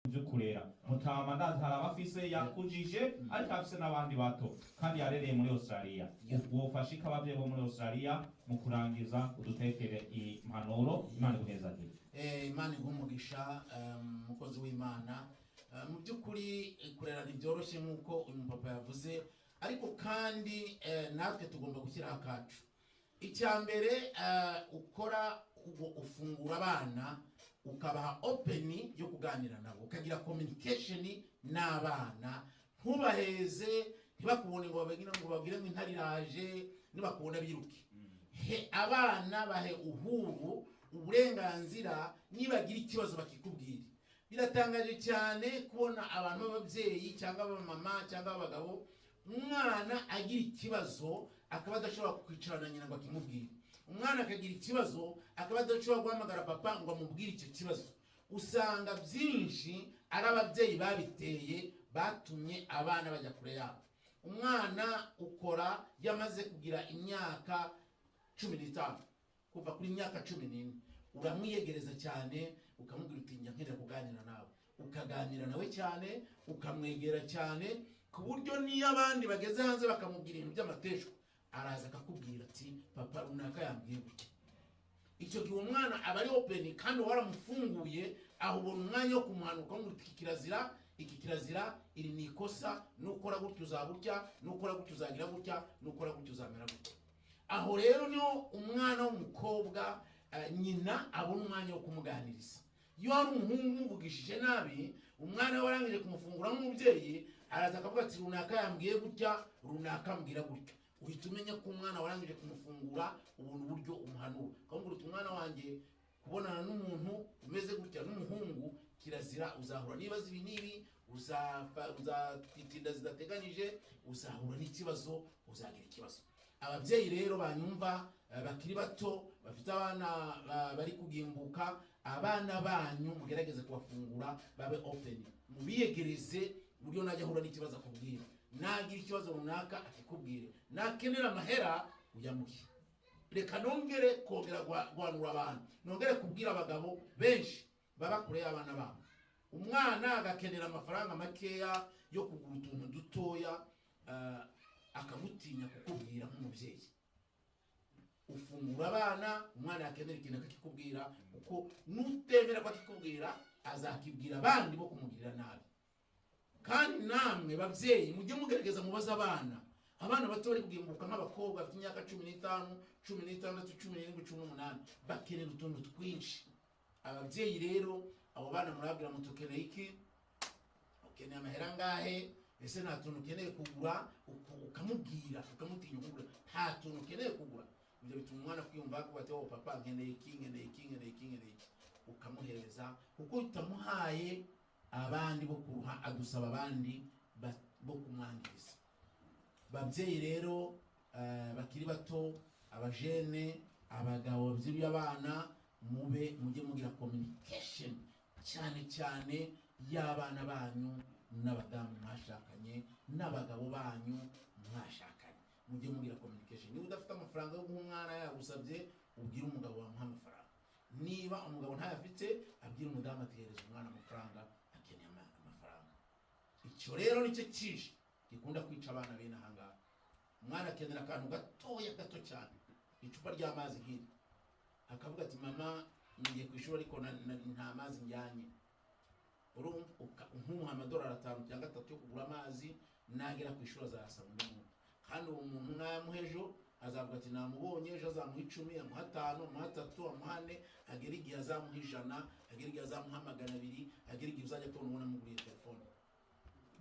Byo kurera, mutama, ndazi hari abafise yakujije, ariko afise n'abandi bato kandi yarereye muri Australia. Wofasha iki abavyeyi bo muri Australia? Mu kurangiza, udutekere impanuro. Imana iguhezagire. Imana iguhe umugisha, mukozi w'Imana. Mu by'ukuri, kurera ntibyoroshye nk'uko uyu mupapa yavuze, ariko kandi natwe tugomba gushyiraho akacu. Icya mbere ukora, ubwo ufungura abana, ukabaha open yo kuganira nabo, ukagira communication n'abana, ntubaheze, ntibakubone ngo babwire ngo intare iraje, nibakubona biruke. He abana, bahe uhuru, uburenganzira, nibagira ikibazo bakikubwira. Biratangaje cyane kubona abantu b'ababyeyi cyangwa abamama cyangwa abagabo, umwana agira ikibazo akaba adashobora kwicarana na nyina ngo akimubwire, umwana akagira ikibazo akaba adashobora guhamagara papa ngo amubwire icyo kibazo. Usanga byinshi ari ababyeyi babiteye, batumye abana bajya kure yabo. Umwana ukora yamaze kugira imyaka 15, kuva kuri myaka 14 uramwiyegereza cyane, ukamubwira uti: "Njya nkenera kuganira nawe." Ukaganira nawe cyane, ukamwegera cyane, ku buryo niyo abandi bageze hanze bakamubwira ibintu by'amateshwa, araza akakubwira ati: "Papa runaka yambwiye gutya." Icyo gihe umwana aba ari open kandi waramufunguye. Aho ubona umwanya wo kumuhanuka, ukamubwira uti: "Iki kirazira, iki kirazira, iri ni ikosa, nukora gutya uzaba gutya, nukora gutya uzagira gutya, nukora gutya uzamera gutya." Aho rero niho umwana w'umukobwa, nyina abona umwanya wo kumuganiriza. Iyo hari umuhungu umuvugishije nabi, umwana we warangije kumufungura nk'umubyeyi, araza akavuga ati: "Runaka yambwiye gutya, runaka ambwira gutya." Uhita umenya ko umwana warangije kumufungura, ubona uburyo umuhanura, ukamubwira uti: "Umwana wanjye, kubonana n'umuntu umeze gutya n'umuhungu kirazira, uzahura n'ibibazo ibi n'ibi, uzatwita inda zidateganyije, uzahura n'ikibazo, uzagira ikibazo." Ababyeyi rero banyumva, bakiri bato, bafite abana bari kugimbuka, abana banyu mugerageze kubafungura babe open, mubiyegereze, uburyo najya ahura n'ikibazo akubwira, nagira ikibazo runaka akikubwire, nakenera amahera uyamuhe. Reka nongere kongera guhanura abantu, nongere kubwira abagabo benshi baba kure y'abana babo. Umwana agakenera amafaranga makeya yo kugura utuntu dutoya, akagutinya kukubwira nk'umubyeyi. Ufungura abana, umwana yakenera ikintu akakikubwira, kuko nutemera ko akikubwira, azakibwira abandi bo kumugirira nabi. Kandi namwe babyeyi, mujye mugerageza mubaze abana, abana bato bari kugimbuka, nk'abakobwa bafite imyaka 15, 16, 17, 18, bakenera utuntu twinshi. Ababyeyi rero, abo bana murabwira muti: "Ukeneye iki? Ukeneye amahera angahe? Ese nta tuntu ukeneye kugura?" Ukamubwira, ukamutinya kugura: "Nta tuntu ukeneye kugura?" Ibyo bituma umwana kwiyumva ko ati: "Oh papa, nkeneye iki, nkeneye iki, nkeneye iki, nkeneye iki." Ukamuhereza, kuko utamuhaye abandi bo kuruha, agusaba abandi bo kumwangiriza. Babyeyi rero, bakiri bato, abajene, abagabo babyiruye abana, mube mujye mugira communication cyane cyane y'abana banyu n'abadamu mwashakanye, n'abagabo banyu mwashakanye, mujye mugira communication. Niba udafite amafaranga yo guha umwana yagusabye, ubwire umugabo wamuha amafaranga. Niba umugabo ntayafite, abwire umudamu ati: "Hereza umwana amafaranga, akeneye amafaranga." Icyo rero nicyo cyinshi gikunda kwica abana bene aha ngaha. Umwana akenera akantu gatoya, gato cyane, icupa ry'amazi nk'iri, akavuga ati: "Mama, ngiye ku ishuri ariko nta mazi njyanye." Urumva, nk'umuha amadolari 5 cyangwa 3 yo kugura amazi, nagera ku ishuri azayasaba undi muntu. Kandi uwo muntu nayamuha ejo, azavuga ati: "Namubonye ejo." Azamuha 10, amuha 5, amuha 3, amuha 4, agera igihe azamuha 100, agera igihe azamuha 200, agera igihe uzajya kubona ubona amuguriye telefone.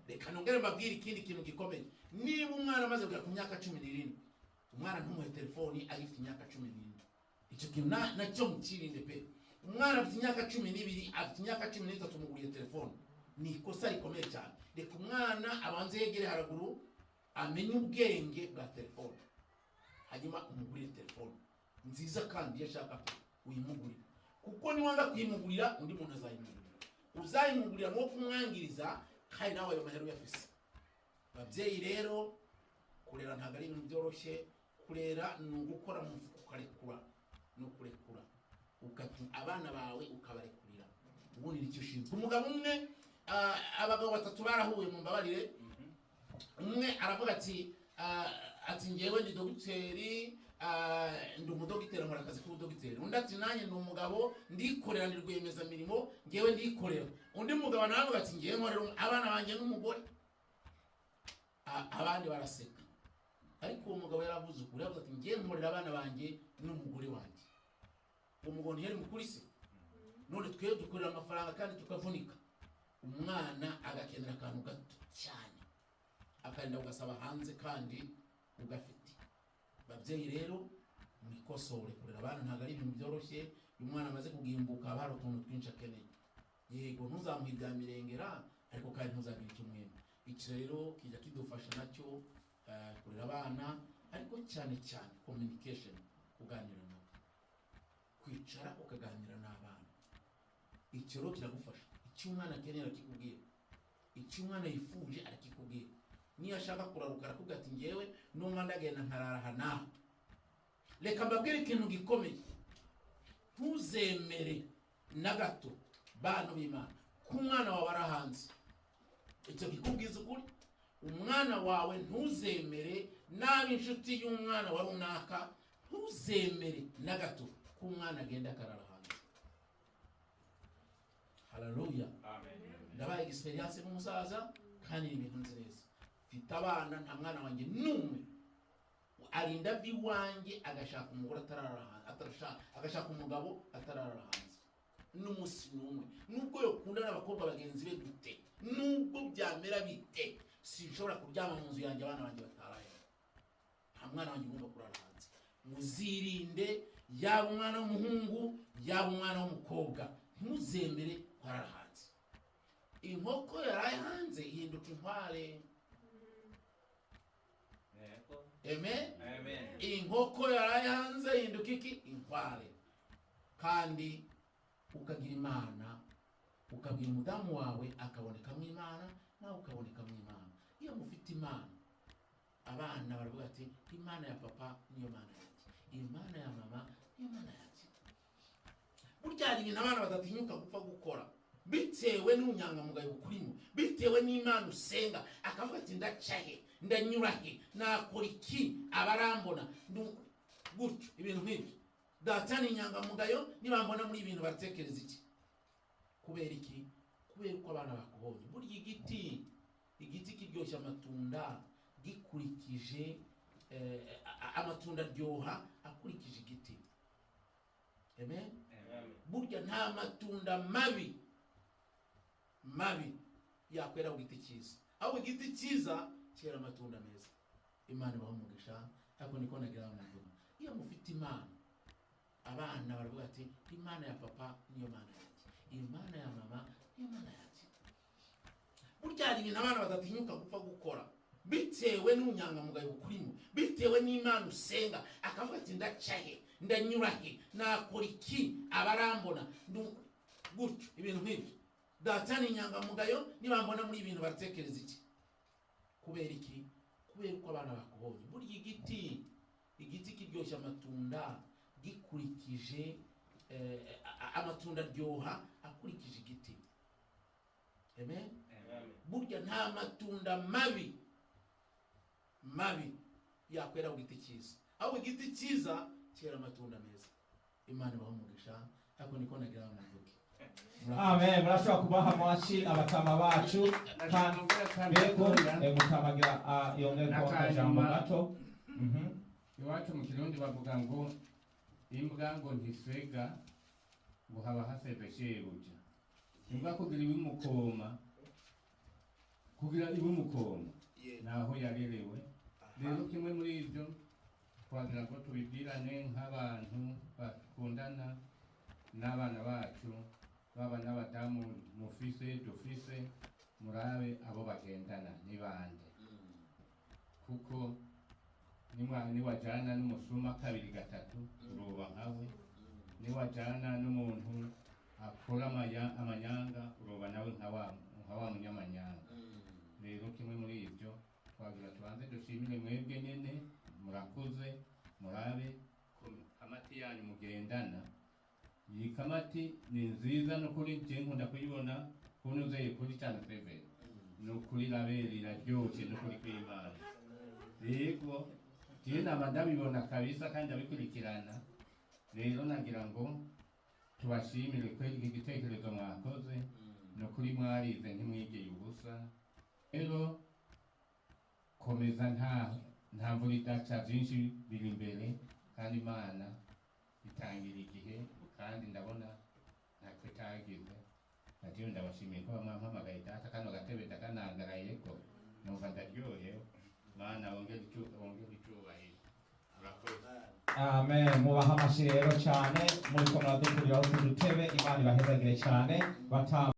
Reka nongere mbabwire ikindi kintu gikomeye. Niba umwana amaze kugera ku myaka 17, umwana ntumuhe telefoni agifite imyaka 14. Icyo kintu nacyo mukirinde pe. Umwana afite imyaka 12, afite imyaka 13, umuguriye telefone, ni ikosa rikomeye cyane. Reka umwana abanze yegere haraguru, amenye ubwenge bwa telefone, hanyuma umugurire telefone nziza. Kandi iyo ashaka pe, uyimugurire, kuko niwanga kuyimugurira, undi muntu azayimugurira. Uzayimugurira ni uwo kumwangiriza, kandi nawe ayo mahera uyafise. Ababyeyi rero, kurera ntabwo ari ibintu byoroshye. Kurera ni ugukora mu mufuka ukarekura, ni ukurekura, abana bawe ukabarekurira, ubundi nicyo ushinzwe. Umugabo umwe Abagabo batatu barahuye, mu mbabarire. Umwe aravuga ati ati ngewe ndi dogiteri, ndi umudogiteri, nkora akazi k'ubudogiteri. Undi ati nanjye ndi umugabo, ndikorera, ndi rwiyemezamirimo, ngewe ndikorera. Undi mugabo nawe avuga ati ngewe nkorera abana banjye n'umugore. Abandi baraseka, ariko uwo mugabo yaravuze ukuri. Yavuze ati ngewe nkorera abana banjye n'umugore wanjye. Uwo mugabo ntiyari mukuri se? None twebwe dukorera amafaranga kandi tukavunika, umwana agakenera akantu gato cyane akarinda ugasaba hanze kandi ugafite. Babyeyi rero, mwikosore. Kurera abana ntabwo ari ibintu byoroshye. Iyo umwana amaze kugimbuka, haba hari utuntu twinshi akeneye. Yego, ntuzamuhe ibya mirengera, ariko kandi ntuzagire icyo umwima. Iki rero kijya kidufasha nacyo, kurera abana, ariko cyane cyane communication, kuganira nabo, kwicara ukaganira n'abana. Icyo rero kiragufasha. Icyo umwana akeneye arakikubwira, icyo umwana yifuje arakikubwira. Niyo ashaka kuraruka arakubwira ati ngewe numva ndagenda nkarara aha n'aha. Reka mbabwire ikintu gikomeye: ntuzemere na gato, bantu b'Imana, ko umwana wawe ari hanze. Icyo kikubwiza ukuri, umwana wawe ntuzemere naba inshuti y'umwana wa runaka. Ntuzemere na gato ko umwana agenda akarara hanze. Haleluya! Ndabaye experience n'umusaza, kandi ni ibintu nzi neza. Mfite abana, nta mwana wanjye n'umwe arinda ava iwanjye agashaka umugore atarara hanze, atarashaka, agashaka umugabo atarara hanze n'umunsi n'umwe. Nubwo yokunda n'abakobwa bagenzi be dute, nubwo byamera bite, sinshobora kuryama mu nzu yanjye abana banjye bataraye. Nta mwana wanjye ugomba kurara hanze. Muzirinde, yaba umwana w'umuhungu, yaba umwana w'umukobwa, ntuzemere kurara hanze. Inkoko yaraye hanze ihinduka inkware. Amen. Inkoko yaraye hanze ihinduka iki? Inkware. Kandi ukagira Imana, ukabwira umudamu wawe akabonekamo Imana, nawe ukabonekamo Imana. Iyo mufite Imana, abana baravuga ati Imana ya papa niyo Mana yanjye, Imana ya mama niyo Mana yanjye. Burya hari ibintu abana badatinyuka gupfa gukora bitewe n'ubunyangamugayo bukurimo, bitewe n'Imana usenga. Akavuga ati ndaca he, ndanyura he, nakora iki, abarambona gutyo, ibintu nk'ibyo. Data ni inyangamugayo, nibambona muri ibintu baratekereza iki? Kubera iki? Kubera uko abana bakubonye. Burya igiti kiryoshya amatunda gikurikije amatunda aryoha akurikije igiti. Amen. Burya nta matunda mabi mabi yakwera ku giti cyiza, ahubwo igiti cyiza cyera amatunda meza. Imana ibaha umugisha. Ariko niko nagira ngo mvuga, iyo mufite Imana, abana baravuga ati Imana ya papa niyo Mana yanjye, Imana ya mama niyo Mana yanjye. Burya hari ibintu abana badatinyuka gupfa gukora bitewe n'ubunyangamugayo bukurimo, bitewe n'Imana usenga. Akavuga ati ndaca he, ndanyura he, nakora iki, abarambona gutyo, ibintu nk'ibyo. Data ni inyangamugayo, nibambona muri ibintu baratekereza iki? Kubera iki? Kubera uko abana bakubonye. Burya igiti kiryoshya amatunda gikurikije amatunda aryoha akurikije igiti. Amen. Burya nta matunda mabi mabi yakwera ku giti cyiza, ahubwo igiti cyiza cyera amatunda meza. Imana ibaha umugisha. Ariko niko nagira ngo mvuge. Amen. Murashobora kubaha amashi abatama bacu. Kandi yego, mutamagira yongere ko akajambo gato. Iwacu mu Kirundi bavuga ngo imbwa ngo ntisega ngo haba haseve shebuja. Imbwa kugira ibimukoma, kugira ibimukoma naho yarerewe. Rero kimwe muri ibyo twagira ngo tubibwirane nk'abantu bakundana n'abana bacu, baba n'abadamu mufise, dufise, murabe abo bagendana ni bande, kuko niwajana n'umusuma kabiri gatatu uroba nkawe, niwajana n'umuntu akora amanyanga uroba nawe nka wa munyamanyanga. Rero kimwe muri ibyo twagira tubanze dushimire mwebwe nyene murakoze. Murabe kamati yanyu mugendana. Iyi kamati ni nziza nukuri, je nkunda kuyibona. Kunuzeye kuri Channel 7, ni ukuri raberi iraryoshe, ni ukuri kw'Imana. Yego, jewe nama ndabibona kabisa kandi ndabikurikirana. Rero nagira ngo tubashimire kweri iki gitekerezo mwakoze. Ni ukuri mwarize, ntimwigeye ubusa. Rero komeza, nta mvura idaca, byinshi biri imbere, kandi Imana itangira igihe, kandi ndabona ntacyo itagize. Najewe ndabashimiye ko mwampamagaye data, kano gatebe ndakanangarayeko, numva ndaryohewe. Mana wongere icyubahiro, urakoze. Amen. Mubaha amashyi rero cyane, muriko muradukuriraho utu dutebe. Imana ibahezagire cyane batamba.